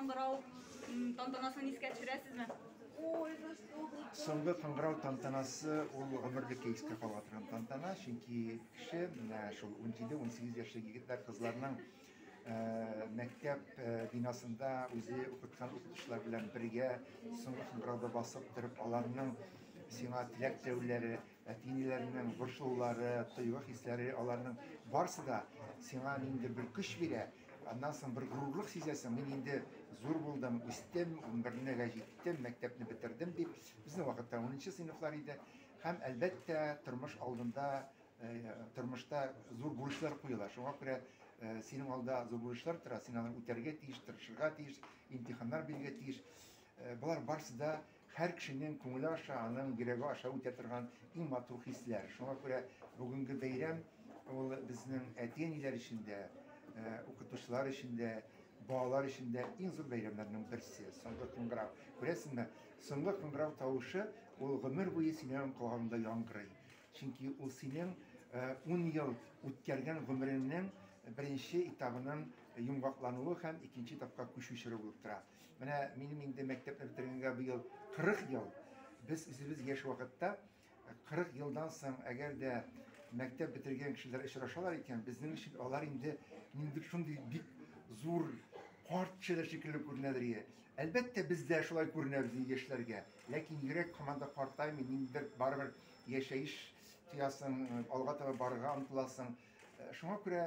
кыңгырау тантанасын искә төшерәсезме? Соңгы кыңгырау тантанасы ул гомерлеккә искә кала торган тантана, чөнки кеше менә шул 17-18 яшьлек егетләр, кызларның мәктәп бинасында үзе укыткан укытучылар белән бергә соңгы кыңгырауда басып торып, аларның сиңа теләк теләүләре, әти-әниләренең борчылулары, тойгы-хисләре, аларның барысы да сиңа ниндидер бер көч бирә. Аннан соң бер горурлык сизәсең, мин инде зур булдым, үстем, унбернегә җиттем, мәктәпне бетердем дип. Безнең вакытта унынчы сыйныфлар иде. Һәм, әлбәттә, тормыш алдында, тормышта зур бурычлар куела. Шуңа күрә синең алда зур бурычлар тора, син аларны үтәргә тиеш, тырышырга тиеш, имтиханнар бирергә тиеш. Болар барысы да һәр кешенең күңеле аша, аның йөрәге аша үтә торган иң матур хисләр. Шуңа күрә бүгенге бәйрәм ул безнең әти-әниләр өчен дә, укытучылар өчен дә, балалар өчен дә иң зур бәйрәмнәрнең берсе. Соңгы кыңгырау. Күрәсеңме, соңгы кыңгырау тавышы ул гомер буе синең колагыңда яңгырый. Чөнки ул синең 10 ел үткәргән гомереңнең беренче этабының йомгаклануы һәм икенче этапка күчү чоры булып тора. Менә минем инде мәктәпне бетергәнгә быел 40 ел. Без үзебез яшь вакытта 40 елдан соң, әгәр дә мәктәп бетергән кешеләр очрашалар икән, безнең өчен алар инде ниндидер шундый бик зур карт кешеләр шикелле күренәдер иде. Әлбәттә, без дә шулай күренәбез инде яшьләргә. Ләкин йөрәк һаман да картаймый, ниндидер барыбер яшәеш тоясың, алга таба барырга омтыласың. Шуңа күрә,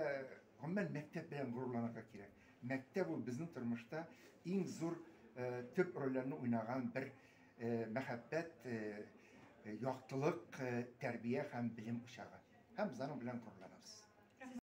гомумән, мәктәп белән горурланырга кирәк. Мәктәп ул безнең тормышта иң зур төп рольләрне уйнаган бер мәхәббәт, яктылык, тәрбия һәм белем учагы. Һәм без аның белән горурланабыз.